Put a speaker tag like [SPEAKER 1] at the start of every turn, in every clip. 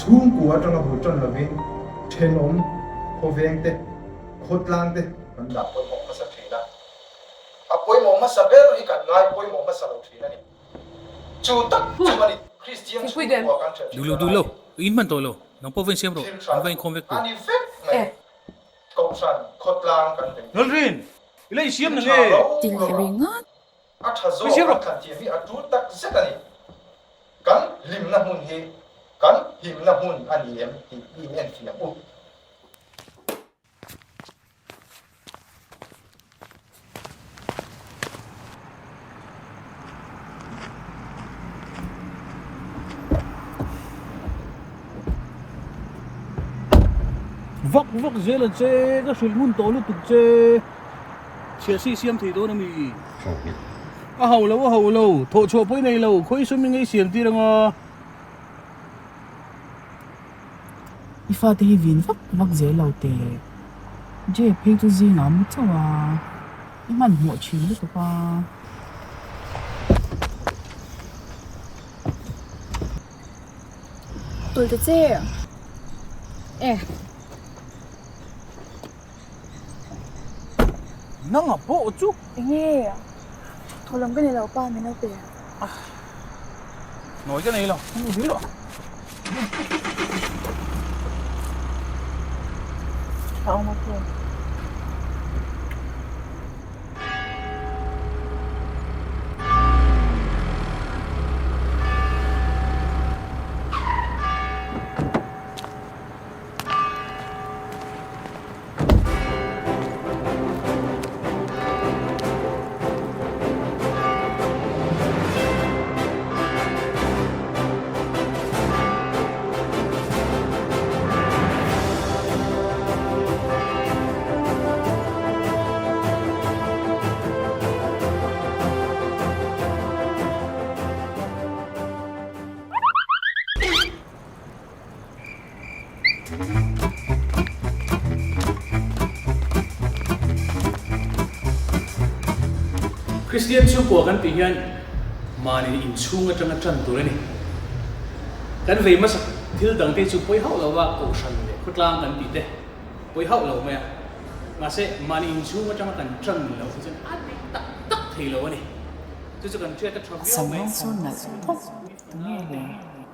[SPEAKER 1] Chhungkua atanga bul tan lovin thenawm khawveng te, khawtlang te kan dah pawimawh hmasa thin a. A pawimawh hmasa ber hi kan ngai pawimawh hmasa lo thin a ni. Chu tak chu a ni Kristian chhungkua kan ṭhelh
[SPEAKER 2] Duh lo,
[SPEAKER 1] thin
[SPEAKER 2] duh lo.
[SPEAKER 1] lai hi.
[SPEAKER 2] In hman tawh lo. Nang pawh va insiam rawh.
[SPEAKER 1] Thil ṭha
[SPEAKER 2] An va
[SPEAKER 1] chu
[SPEAKER 2] inkhawm vek
[SPEAKER 1] a
[SPEAKER 2] tur.
[SPEAKER 1] ni vek mai. Kohhran khawtlang kan vei hi.
[SPEAKER 2] Lalrin! I la insiam
[SPEAKER 1] Thil
[SPEAKER 2] na
[SPEAKER 1] ṭha
[SPEAKER 2] nge?
[SPEAKER 1] ro
[SPEAKER 3] Ti leh
[SPEAKER 1] ro a.
[SPEAKER 3] ringawt.
[SPEAKER 1] A ṭha
[SPEAKER 2] Min
[SPEAKER 1] zawk
[SPEAKER 2] siam
[SPEAKER 1] kan
[SPEAKER 2] rawh.
[SPEAKER 1] thlan thiam hi a ṭul tak zet a ni. Kan hlimna hmun hi kan himna hmun a ni em tih i in enfiah u.
[SPEAKER 2] Vak vak zel ang che, ka hrilh ngun tawh lutuk che. Chhiah si siam thei dawn a mi? A ho lo, a ho lo, thawh chhuah pawh i nei lo, khawi sum i ngei siam tir anga.
[SPEAKER 4] I fate hi vin vak vak zel lo teh. Jay phei chu zingah a mu chauh a, i hmanhmawh thin lutuk a.
[SPEAKER 3] Tul ta che. E.
[SPEAKER 2] Nanga pawh chu.
[SPEAKER 3] Enge? Thaw lam ka nei lo pa min lo pe.
[SPEAKER 2] Nawi ka nei lo, ka nu hle lo.
[SPEAKER 4] Tha awm a pawh.
[SPEAKER 2] Kristian chhungkua kan tih hian mahni inchhung atanga tan tur a ni. Kan vei hmasa thil dangte chu pawi hauh lova kohhran leh khawtlang kan tih te pawi hauh lo mai a. Mahse mahni inchhung atanga kan tan loh hi chuan a dik tak tak thei lo a ni. Chu chu kan hriat a tha viau
[SPEAKER 4] Sam
[SPEAKER 2] mai.
[SPEAKER 4] rawng chu nalh tawp. Tunge le?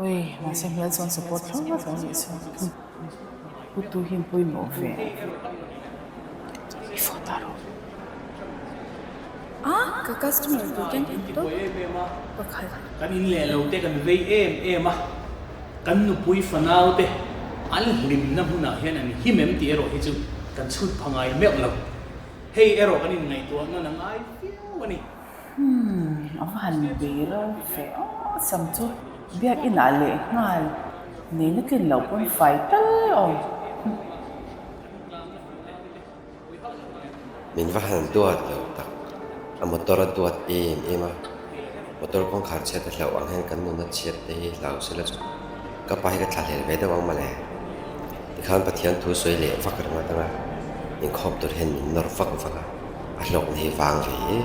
[SPEAKER 4] Ui, mahse hmel chuan support thlawt a nih chu. Putu hi pawimawh ve. I phone dah rawh.
[SPEAKER 3] A, ka customer tur ten an tawp pakhat.
[SPEAKER 2] Kan in leh lo te kan vei em em a, kan nupui fanau te an hlimna hmunah hian an him em tih erawh hi chu kan chhut pha ngai meuh lo. Hei erawh kan inngaihtuah nawn a ngai viau a ni.
[SPEAKER 4] Umm, a va han bei ro ve aw sam chu biakinn ah leh nghal nei na tlin loh pawn fai tal awm.
[SPEAKER 5] Min va han duat lo tak, a motor a duat em em a, motor kawngkhar chhiat a hlauh ang hian kan nuna chhiat te hi hlau sela chu ka pa hi ka thla hlel ve deuh ang mawle. Tikhan Pathian thu sawi leh vak ringawt anga inkhawm tur hian min nawr vak vak a. A hlawkna hi vang ve e.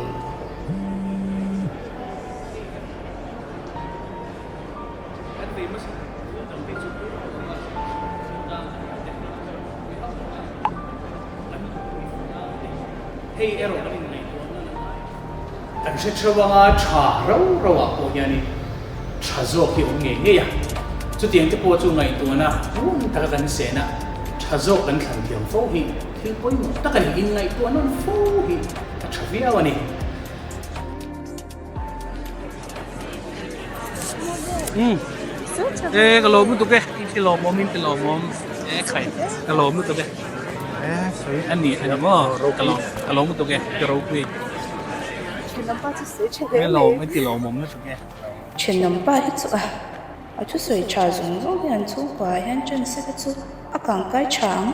[SPEAKER 2] Kan hre theuh anga tha ro ro ah pawh hianin tha zawk hi awm ngei ngei a, chutiang te pawh chu ngaihtuahna ngun taka kan sen a, tha zawk kan thlan thiam fo hi. Thil pawimawh tak a ni, inngaihtuah nawn fo hi a tha viau a ni. Umm e ka lawm lutuk e, in ti lawmawm in ti lawmawm e khai ka lawm lutuk e a ni a ni maw ka lawm ka lawm lutuk e ka ropui e lawm in ti lawmawm lutuk e.
[SPEAKER 6] Thenawmpa hi chu a a thusawi tha zawng zawng hian chhungkua ah hian chance te chu a kangkai tha ang.